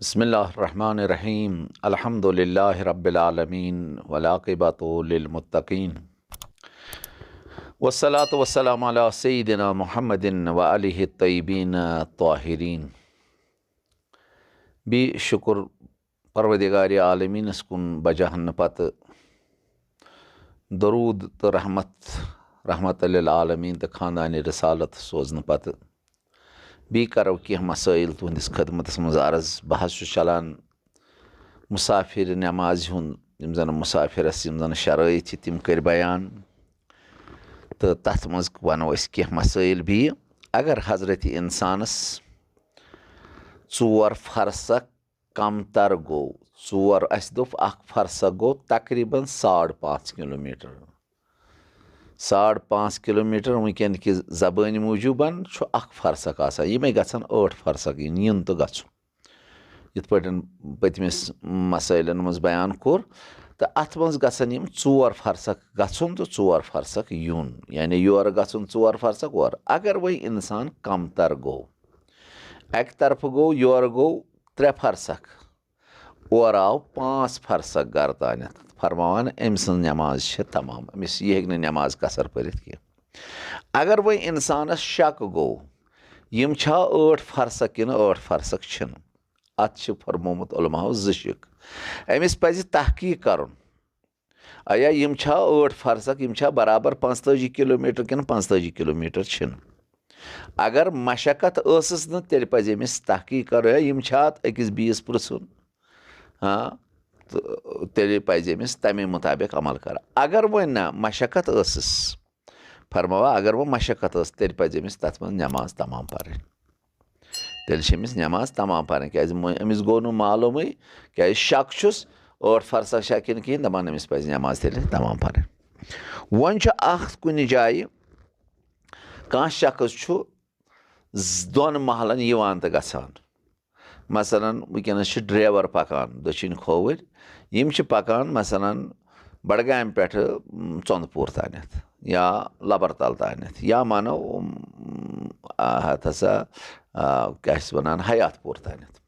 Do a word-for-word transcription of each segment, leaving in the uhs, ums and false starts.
بسم الله الرحمن الرحيم. الحمد لله رب العالمين والعاقبة للمتقين والصلاة والسلام على سيدنا محمد وآله الطيبين الطاهرين. بیٚیہِ شُکُر پروردگار عالمیٖنَس کُن بجاہن پتہٕ درود تہٕ رحمت، رحمت للعالمین تہٕ خاندان رسالت سوزنہٕ پتہٕ بیٚیہِ کرو کینٛہہ مسٲیل تُہنٛدِس خدمتس منٛز عرض۔ بہٕ حظ چھُس چلان مسافر نمازِ ہُنٛد، یِم زن مسافرس یِم زن شرٲیط چھِ تِم کٔرۍ بیان، تہٕ تتھ منٛز ونو أسۍ کینٛہہ مسٲیل بیٚیہِ۔ اگر حضرت انسانس ژور فرسخ کم تر گوٚو، ژور، اسہِ دوٚپ اکھ فرسخ گوٚو تقریباً ساڑ پانٛژھ کلوٗمیٹر۔ ساڑ پانٛژھ کلوٗمیٹر وٕنکیٚن کہِ زبٲنۍ موٗجوٗبن چھُ اکھ فرسخ آسان، یِمے گژھن ٲٹھ فرسخ یِن، یُن تہٕ گژھُن۔ یِتھ پٲٹھۍ پٔتمِس مسٲیلن منٛز بیان کوٚر، تہٕ اتھ منٛز گژھن یِم ژور فرسخ گژھُن تہٕ ژور فرسخ یُن، یعنی یورٕ گژھُن ژور فرسخ اورٕ۔ اگر وۄنۍ انسان کم تر گوٚو، اکہِ طرفہٕ گوٚو، یورٕ گوٚو ترٛےٚ فرسخ، اورٕ آو پانٛژھ فرسخ گرٕ تانٮ۪تھ، فرماوان أمۍ سٕنٛز نماز چھِ تمام، أمِس، یہِ ہیٚکہِ نہٕ نماز قصر پٔرِتھ کینٛہہ۔ اگر وۄنۍ انسانس شک گوٚو، یِم چھا ٲٹھ فرسخ کِنہٕ ٲٹھ فرسخ چھِنہٕ، اتھ چھِ فرمومُت علماہو زٕ شِک۔ أمِس پزِ تحقیق کرُن، آیا یِم چھا ٲٹھ فرسخ، یِم چھا برابر پانٛژتٲجی کلوٗمیٹر کِنہٕ پانٛژتٲجی کلوٗمیٹر چھِنہٕ؟ اگر مشقت ٲسٕس نہٕ، تیٚلہِ پزِ أمِس تحقیق کرُن، ہے، یِم چھا أکِس بیِس پرژھُن؟ ہاں، تہٕ تیٚلہِ پزِ أمِس تمے مطابق عمل کرُن۔ اگر وۄنۍ نہ مشقت ٲسٕس، فرماوا، اگر وۄنۍ مشقت ٲس، تیٚلہِ پزِ أمِس تتھ منٛز نماز تمام پرٕنۍ۔ تیٚلہِ چھِ أمِس نماز تمام پرٕنۍ، کیازِ مۄ-، أمِس گوٚو نہٕ معلومٕے، کیازِ شک چھُس، ٲٹھ فرسخ چھا کِنہٕ کِہیٖنۍ، دپان أمِس پزِ نماز تیٚلہِ تمام پرٕنۍ۔ وۄنۍ چھُ اکھ کُنہِ جایہِ کانٛہہ شخص چھُ ز-، دۄن محلن یِوان تہٕ گژھان۔ مثلاً، وٕنکیٚنَس چھِ ڈرایور پکان دٔچھِنۍ کھووٕرۍ، یِم چھِ پکان، مثلاً، بڈگامہِ پٮ۪ٹھٕ، م، ژۄندٕ پوٗر تانٮ۪تھ یا لبر تل تانٮ۪تھ یا مانو، م، آ، ہتھ ہسا، آ، کیٛاہ چھِ وَنان، حیات پوٗر تانٮ۪تھ۔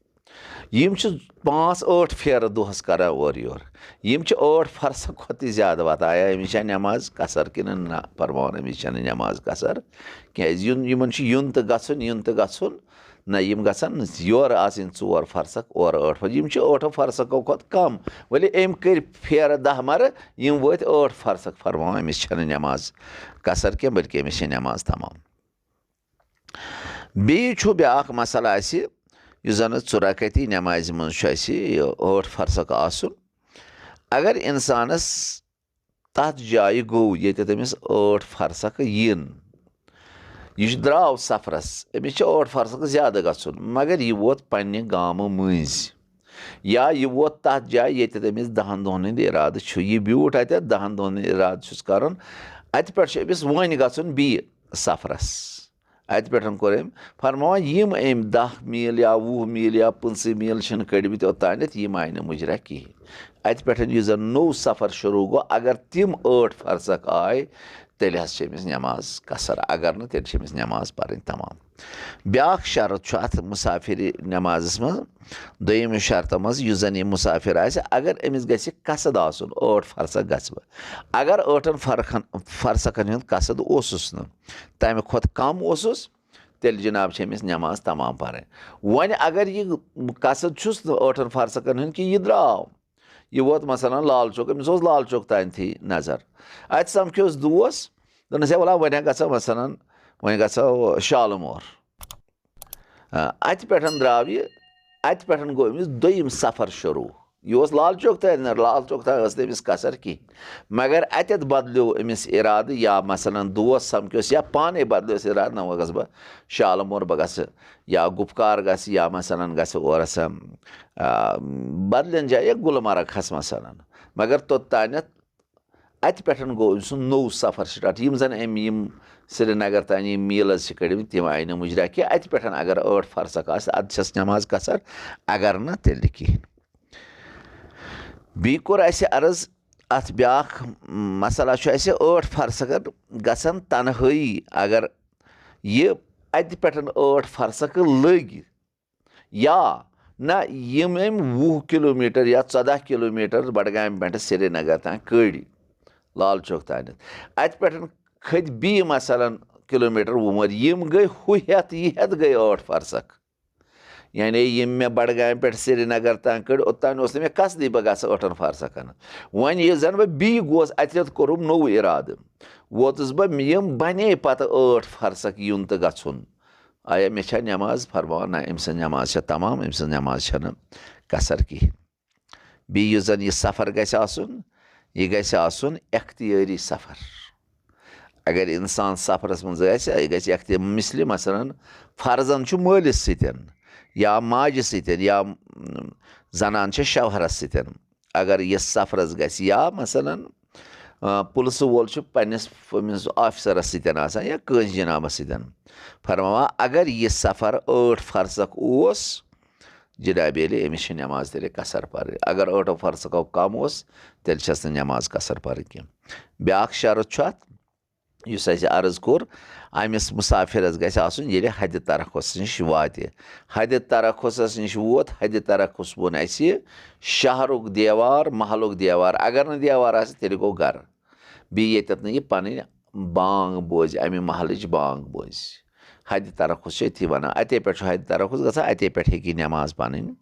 یِم چھِ پانٛژھ ٲٹھ پھیرٕ دۄہس کران اورٕ یورٕ۔ یِم چھِ ٲٹھ فرسخ کھۄتہٕ تہِ زیادٕ واتان۔ آیا أمِس چھا نٮ۪ماز قصر کِنہٕ نہ؟ فرماوان، أمِس چھَنہٕ نٮ۪ماز قصر، کیٛازِ یُن، یِمن چھُ یُن تہٕ گژھُن، یُن تہٕ گژھُن۔ نہ، یِم گژھن یورٕ آسٕنۍ ژور فرسخ، اورٕ ٲٹھ فرسخ۔ یِم چھِ ٲٹھو فرسخو کھۄتہٕ کم۔ ؤلِو، أمۍ کٔرۍ پھیرٕ دَہ مرٕ، یِم وٲتۍ ٲٹھ فرسخ۔ فرماوان، أمِس چھَنہٕ نٮ۪ماز قصر کینٛہہ، بلکہِ أمِس چھِ نٮ۪ماز تمام۔ بیٚیہِ چھُ بیٛاکھ مسلہٕ اَسہِ، یُس زَن ژٕ رکعتی نٮ۪مازِ منٛز چھُ اَسہِ یہِ ٲٹھ فرسخ آسُن۔ اگر اِنسانَس تَتھ جایہِ گوٚو، ییٚتٮ۪تھ أمِس ٲٹھ فرسخ یِن، یہِ چھُ، درٛاو سفرس، أمِس چھِ ٲٹھ فرسخ زیادٕ گژھُن، مگر یہِ ووت پننہِ گامہٕ مٔنٛزۍ، یا یہِ ووت تتھ جایہِ ییٚتٮ۪تھ أمِس دہن دۄہن ہُنٛد ارادٕ چھُ، یہِ بیوٗٹھ اتٮ۪تھ، دہن دۄہن ہُنٛد ارادٕ چھُس کرُن، اتہِ پٮ۪ٹھ چھُ أمِس وۄنۍ گژھُن بیٚیہِ سفرس۔ اتہِ پٮ۪ٹھ کوٚر أمۍ فرماوان، یِم أمۍ دَہ میٖل یا وُہ میٖل یا پٕنٛژٕہ میٖل چھِنہٕ کٔڑمٕتۍ اوٚتانٮ۪تھ، یِم آیہِ نہٕ مُجرا کِہیٖنۍ۔ اتہِ پٮ۪ٹھ یُس زن نوٚو سفر شروع گوٚو، اگر تِم ٲٹھ فرسخ آے، تیٚلہِ حظ چھِ أمِس نٮ۪ماز قصر، اگر نہٕ، تیٚلہِ چھِ أمِس نٮ۪ماز پرٕنۍ تمام۔ بیٛاکھ شرط چھُ اتھ مسافر نٮ۪مازس منٛز، دوٚیمہِ شرطہٕ منٛز، یُس زن یہِ مسافر آسہِ، اگر أمِس گژھِ قصد آسُن، ٲٹھ فرسخ گژھِ بہٕ، اگر ٲٹھن فرخن، فرسخن ہُنٛد قصد اوسُس نہٕ، تمہِ کھۄتہٕ کم اوسُس، تیٚلہِ جناب چھِ أمِس نٮ۪ماز تمام پرٕنۍ۔ وۄنۍ اگر یہِ قصد چھُس نہٕ ٲٹھن فرسخن ہُنٛد کہِ یہِ درٛاو، یہِ ووت مثلاً لال چوک، أمِس اوس لال چوک تانتھٕے نظر، اَتہِ سَمکھیوس دوس، دوٚپنَس، "ہے وَلہ، وۄنۍ ہا گژھو مثلاً، وۄنۍ گژھو شالہٕ مور۔" آ، اَتہِ پٮ۪ٹھ درٛاو یہِ، اَتہِ پٮ۪ٹھ گوٚو أمِس دوٚیِم سفر شروٗع۔ یہِ اوس لال چوک تانۍ، لال چوک تانۍ ٲس نہٕ أمِس کثر کِہیٖنۍ، مگر اَتٮ۪تھ بدلیو أمِس اِرادٕ، یا مثلاً دوس سَمکھیوس یا پانَے بدلیوس اِرادٕ، نہ وۄنۍ گژھٕ بہٕ شالہٕ مور، بہٕ گژھٕ یا گُپکار گژھٕ یا مثلاً گژھٕ اورَس، آ، بدلٮ۪ن جایہِ، گُلمرگ کھس مثلاً۔ مگر توٚتانٮ۪تھ، اَتہِ پٮ۪ٹھ گوٚو أمۍ سُنٛد نوٚو سفر start۔ یِم زَن أمۍ یِم سرینگر تام یِم میٖلز چھِ کٔڑمٕتۍ، تِم آیہِ نہٕ مُجرا کینٛہہ۔ اَتہِ پٮ۪ٹھ اگر ٲٹھ فرسخ آسہِ، اَدٕ چھَس نٮ۪ماز قصر، اگر نہٕ، تیٚلہِ نہٕ کِہیٖنۍ۔ بیٚیہِ کوٚر اَسہِ عرض اَتھ بیٛاکھ مسئلہ چھُ اَسہِ، ٲٹھ فرسخن گژھن تنہٲیی، اگر یہِ اَتہِ پٮ۪ٹھ ٲٹھ فرسخ لٔگۍ، یا نہ، یِم أمۍ وُہ کِلوٗ میٖٹر یا ژۄداہ کِلوٗ میٖٹر بڈگامہِ پٮ۪ٹھٕ سرینگر تام کٔڑۍ، لال چوک تانٮ۪تھ، اَتہِ پٮ۪ٹھ کھٔتۍ بیٚیہِ مثلاً کِلوٗ میٖٹر وُہ مٔرۍ، یِم گٔے ہُہ ہٮ۪تھ، یہِ ہٮ۪تھ گٔے ٲٹھ فرسخ۔ یعنی یِم مےٚ بڈگامہِ پٮ۪ٹھ سرینگر تام کٔڑۍ، اوٚتام اوس نہٕ مےٚ قصدٕے بہٕ گژھٕ ٲٹھن فرسخن۔ وۄنۍ ییٚلہِ زن بہٕ بیٚیہِ گوس، اتہِ رٮ۪تھ کوٚرُم نوٚو ارادٕ، ووتُس بہٕ، یِم بنے پتہٕ ٲٹھ فرسخ یُن تہٕ گژھُن۔ آیا مےٚ چھا نٮ۪ماز؟ فرماوان، نہ، أمۍ سٕنٛز نٮ۪ماز چھےٚ تمام، أمۍ سٕنٛز نٮ۪ماز چھنہٕ قصر کِہینۍ۔ بیٚیہِ یُس زن یہِ سفر گژھِ آسُن، یہِ گژھِ آسُن اختیٲری سفر۔ اگر انسان سفرس منٛز گژھِ، یہِ گژھِ اختیار مثلِ مثلاً فرضاً چھُ مٲلِس سۭتۍ یا ماجہِ سۭتۍ یا، م، زنان چھےٚ شوہرس سۭتۍ۔ اگر یہِ سفرس گژھِ یا مثلاً، آ، پُلسہٕ وول چھُ پننِس أمِس آفیسرس سۭتۍ آسان یا کٲنٛسہِ جنابس سۭتۍ، فرماوان، اگر یہِ سفر ٲٹھ فرسخ اوس، جنابِ عٲلی، أمِس چھِ نٮ۪ماز تیٚلہِ قصر پرٕنۍ۔ اگر ٲٹھو فرسخو کم اوس، تیٚلہِ چھَس نہٕ نٮ۪ماز قصر پرٕنۍ کینٛہہ۔ بیٛاکھ شرط چھُ اتھ، یُس اَسہِ عرض کوٚر، أمِس مُسافِرس گژھِ آسُن، ییٚلہِ حدِ ترخص نِش واتہِ۔ حدِ ترخصس نِش ووت، حدِ ترخص ووٚن اَسہِ شہرُک دیوار، محلُک دیوار۔ اگر نہٕ دیوار آسہِ، تیٚلہِ گوٚو گرٕ۔ بیٚیہِ ییٚتٮ۪تھ نہٕ یہِ پنٕنۍ بانگ بوزِ، امہِ محلٕچ بانگ بوزِ۔ حدِ ترخص چھِ أتھی ونان۔ اتے پٮ۪ٹھ چھُ حدِ ترخص گژھان، اتے پٮ۪ٹھ ہیٚکہِ یہِ نٮ۪ماز پنٕنۍ،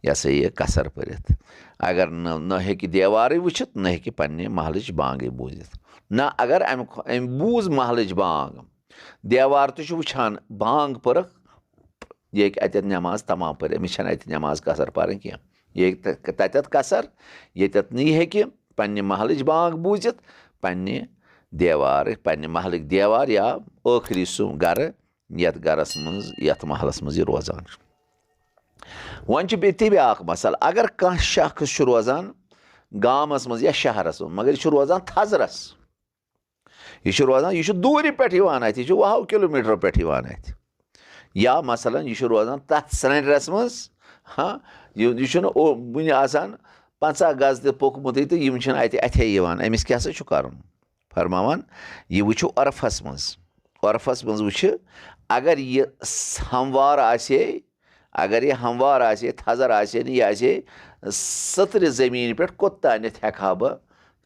یہِ ہسا یہِ، قصر پٔرِتھ۔ اگر نہٕ، نہ ہیٚکہِ دیوارٕے وٕچھِتھ، نہ ہیٚکہِ پننہِ محلٕچ بانگٕے بوٗزِتھ۔ نہ، اگر امہِ کھۄ-، أمۍ بوٗز محلٕچ بانگ، دیوار تہِ چھُ وٕچھان، بانگ پٔرٕکھ، یہِ ہیٚکہِ اتٮ۪تھ نٮ۪ماز تمام پٔرِتھ، أمِس چھنہٕ اتہِ نٮ۪ماز قصر پرٕنۍ کینٛہہ۔ یہِ ہیٚکہِ تہ-، تتٮ۪تھ قصر، ییٚتٮ۪تھ نہٕ یہِ ہیٚکہِ پننہِ محلٕچ بانگ بوٗزِتھ، پننہِ دیوار، پننہِ محلٕکۍ دیوار یا ٲخری سُہ گرٕ، یتھ گرس منٛز، یتھ محلس منٛز یہِ روزان چھُ۔ وۄنۍ چھُ بیٚیہِ تہِ بیٛاکھ مسلہٕ، اگر کانٛہہ شخص چھُ روزان گامس منٛز یا شہرس منٛز، مگر یہِ چھُ روزان تھزرس، یہِ چھُ روزان، یہِ چھُ دوٗرِ پٮ۪ٹھ یِوان اَتھِ، یہِ چھُ وُہو کِلوٗ میٖٹرو پٮ۪ٹھ یِوان اَتھِ۔ یا مثلاً یہِ چھُ روزان تَتھ سرٛنٛڈرَس منٛز، ہاں، یہِ، یہِ چھُنہٕ او-، وُنہِ آسان پنٛژاہ گز تہِ پوٚکمُتٕے تہٕ یِم چھِنہٕ اَتہِ اَتھے یِوان، أمِس کیٛاہ سا چھُ کَرُن؟ فرماوان، یہِ وٕچھِو عرفَس منٛز، عرفَس منٛز وٕچھِ، اگر یہِ س-، ہموار آسہِ ہے، اگر یہِ ہموار آسہِ ہے، تھزر آسہِ ہے نہٕ، یہِ آسہِ ہے سٔترِ زٔمیٖنہِ پٮ۪ٹھ، کوٚت تانٮ۪تھ ہٮ۪کہٕ ہا بہٕ،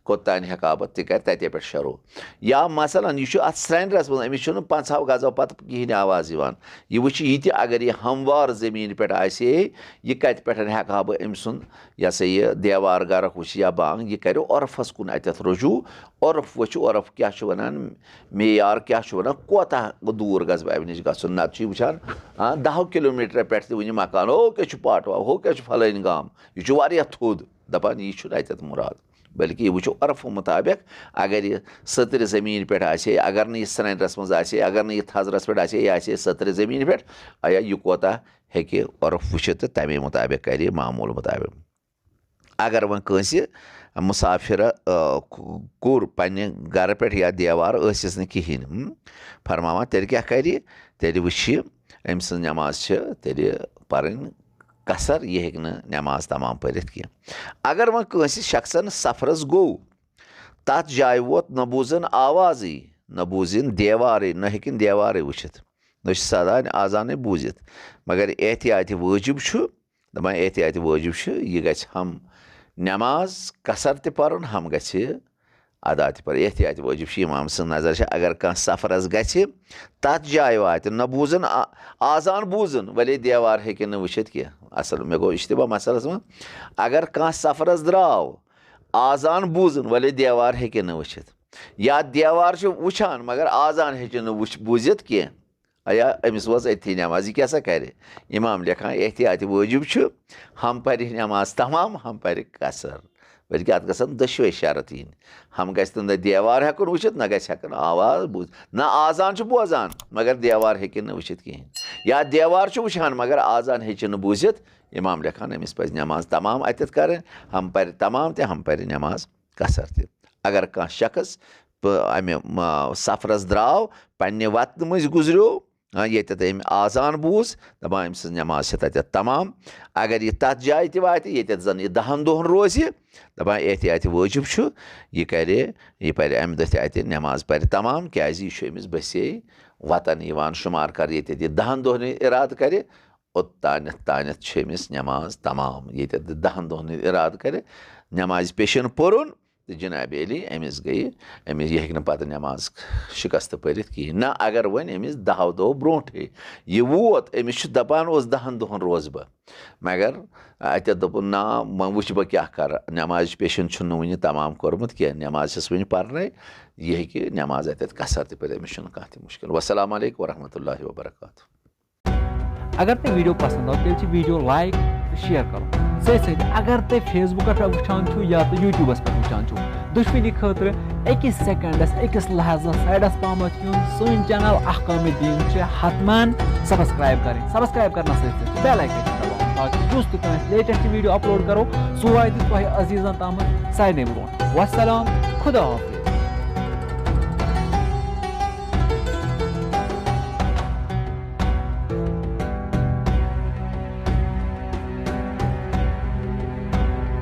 کوٚت تانۍ ہٮ۪کہٕ ہا بہٕ تہِ کرِ تَتے پٮ۪ٹھ شروٗع۔ یا مثلاً یہِ چھُ اَتھ سرٛنٛڈرَس منٛز، أمِس چھُنہٕ پنٛژاہو گزو پتہٕ کِہیٖنۍ آواز یِوان۔ یہِ وٕچھِ یہِ تہِ، اگر یہِ ہموار زٔمیٖنہِ پٮ۪ٹھ آسہِ ہے، یہِ کَتہِ پٮ۪ٹھ ہٮ۪کہٕ ہا بہٕ أمۍ سُنٛد، یہِ ہسا یہِ، دیوار گرَکھ وٕچھِ یا بانگ، یہِ کرِ عرفَس کُن اَتٮ۪تھ رجوع۔ عرف وٕچھِ، عرف کیٛاہ چھُ وَنان، معیار کیٛاہ چھُ وَنان، کوتاہ دوٗر گژھٕ بہٕ اَمہِ نِش گژھُن؟ نَتہٕ چھُ یہِ وٕچھان، آ، دَہو کِلوٗ میٖٹرٕ پٮ۪ٹھ تہِ وٕنہِ مکان، او، کیٛاہ چھُ پاٹوا، ہو کیٛاہ چھُ فلٲنۍ گام، یہِ چھُ واریاہ تھوٚد۔ دَپان، یہِ چھُنہٕ اَتٮ۪تھ مُراد، بلکہِ یہِ وٕچھو عرفہٕ مُطابق۔ اگر یہِ سٔترِ زٔمیٖن پٮ۪ٹھ آسہِ ہے، اگر نہٕ یہِ سرٛنٛڈرَس منٛز آسہِ ہے، اگر نہٕ یہِ تھزرَس پٮ۪ٹھ آسہِ ہے، یہِ آسہِ ہے سٔترِ زٔمیٖن پٮ۪ٹھ، آیا یہِ کوتاہ ہیٚکہِ عرف وٕچھِتھ تہٕ تَمے مُطابق کرِ، معموٗل مُطابق۔ اگر وۄنۍ کٲنٛسہِ مُسافِرٕ، آ، کوٚر پننہِ گرٕ پٮ۪ٹھ یا دیوار ٲسِس نہٕ کِہیٖنۍ، ہم، فرماوان، تیٚلہِ کیٛاہ کرِ؟ تیٚلہِ وٕچھِ، أمۍ سٕنٛز نٮ۪ماز چھِ تیٚلہِ پرٕنۍ قصر، یہِ ہیٚکہِ نہٕ نٮ۪ماز تمام پٔرِتھ کینٛہہ۔ اگر وۄنۍ کٲنٛسہِ شخصن سفرس گوٚو، تتھ جایہِ ووت، نہ بوٗزن آوازٕے، نہ بوٗزِن دیوارٕے، نہ ہیٚکِن دیوارٕے وٕچھِتھ، نہ چھِ سدان آزانٕے بوٗزِتھ، مگر احتیاطِ وٲجِب چھُ، دَپان، احتیاطِ وٲجِب چھُ، یہِ گژھِ ہم نٮ۪ماز قصر تہِ پَرُن، ہم گژھِ ادا تہِ پَرُن۔ احتیاطِ وٲجِب چھُ، اِمام سٕنٛز نظر چھِ، اگر کانٛہہ سفرَس گژھِ، تَتھ جایہِ واتہِ، نہ بوٗزُن آ-، آزان بوٗزُن، وَلے دیوار ہیٚکہِ نہٕ وٕچھِتھ کینٛہہ۔ اَصٕل، مےٚ گوٚو اِشتِباہ مسلَس منٛز۔ اگر کانٛہہ سفرَس درٛاو، آزان بوٗزُن، وَلے دیوار ہیٚکہِ نہٕ وٕچھِتھ۔ یا دیوار چھُ وٕچھان، مگر آزان ہیٚکہِ نہٕ وٕچھ-، بوٗزِتھ کینٛہہ۔ آیا أمِس وٲژ أتھی نٮ۪ماز؟ یہِ کیٛاہ سا کرِ؟ اِمام لیکھان، احتیاطِ وٲجِب چھُ، ہم پرِ نٮ۪ماز تمام، ہم پرِ قصر۔ بلکہِ اتھ گژھن دۄشوے شرط یِنۍ۔ ہم گژھِ نہٕ دیوار ہٮ۪کُن وٕچھِتھ، نہ گژھِ ہٮ۪کُن آواز بوٗزِتھ۔ نہ آزان چھُ بوزان، مگر دیوار ہیٚکہِ نہٕ وٕچھِتھ کِہیٖنۍ۔ یا دیوار چھُ وٕچھان، مگر آزان ہیٚکہِ نہٕ بوٗزِتھ۔ اِمام لیکھان، أمِس پزِ نٮ۪ماز تمام اتٮ۪تھ کرٕنۍ، ہم پرِ تمام تہِ، ہم پرِ نٮ۪ماز قصر تہِ۔ اگر کانٛہہ شخص پ-، امہِ، م-، سفرس درٛاو، پننہِ وطنہٕ مٔنٛزۍ گُزریو، آ، ییٚتٮ۪تھ أمۍ آزان بوٗز، دَپان، أمۍ سٕنٛز نٮ۪ماز چھِ تَتٮ۪تھ تمام۔ اگر یہِ تَتھ جایہِ تہِ واتہِ، ییٚتٮ۪تھ زَن یہِ دَہَن دۄہَن روزِ، دَپان، احتیاطِ وٲجِب چھُ، یہِ کَرِ، یہِ پَرِ اَمہِ دۄہ تہِ اَتہِ نٮ۪ماز پَرِ تمام، کیٛازِ یہِ چھُ أمِس بَسے وطن یِوان شُمار کَرنہٕ۔ ییٚتٮ۪تھ یہِ دَہَن دۄہَن اِرادٕ کَرِ، اوٚتانٮ۪تھ تانٮ۪تھ چھِ أمِس نٮ۪ماز تمام۔ ییٚتٮ۪تھ دَہَن دۄہَن ہُنٛد اِرادٕ کَرِ، نٮ۪مازِ پیشَن پوٚرُن، تہٕ جناب علی، أمِس گٔیہِ، أمِس، یہِ ہیٚکہِ نہٕ پَتہٕ نٮ۪ماز شِکَست پٔرِتھ کِہیٖنۍ۔ نہ، اگر وۄنۍ أمِس دَہَو دۄہَو برونٛٹھٕے یہِ ووت، أمِس چھُ دَپان اوس دَہَن دۄہَن روزٕ بہٕ، مگر اَتٮ۪تھ دوٚپُن، نہ، وۄنۍ وٕچھِ بہٕ کیٛاہ کَرٕ، نٮ۪مازِ پیشَن چھُنہٕ وٕنہِ تمام کوٚرمُت کینٛہہ، نٮ۪ماز چھَس وٕنہِ پَرنَے، یہِ ہیٚکہِ نٮ۪ماز اَتٮ۪تھ قصر تہِ پٔرِتھ، أمِس چھُنہٕ کانٛہہ تہِ مُشکِل۔ والسلام علیکم ورحمتہ اللہ وبرکاتہ۔ اگر تۄہہِ ویڈیو پسند آو، تیٚلہِ چھِ ویڈیو لایک تہٕ شیئر کرُن۔ سۭتۍ سۭتۍ اگر تُہۍ فیس بُکس پٮ۪ٹھ وٕچھان چھِو یا تہٕ یوٹیوبس پٮ۪ٹھ وٕچھان چھِو، دۄشوٕنی خٲطرٕ أکِس سیکنڈس، أکِس لحظس سایڈس پہمتھ یُن۔ سٲنۍ چینل احکام دین چھِ حتماً سبسکرائب کرٕنۍ۔ سبسکرائب کرنس سۭتۍ سۭتۍ چھِ بیل آیکن تہِ دباوُن، تاکہِ یُس تہِ کانٛہہ لیٹسٹ ویڈیو اپلوڈ کرو، سُہ واتہِ تۄہہِ عزیزن تامتھ سارنٕے برونٛٹھ۔ والسلام، خدا حافظ۔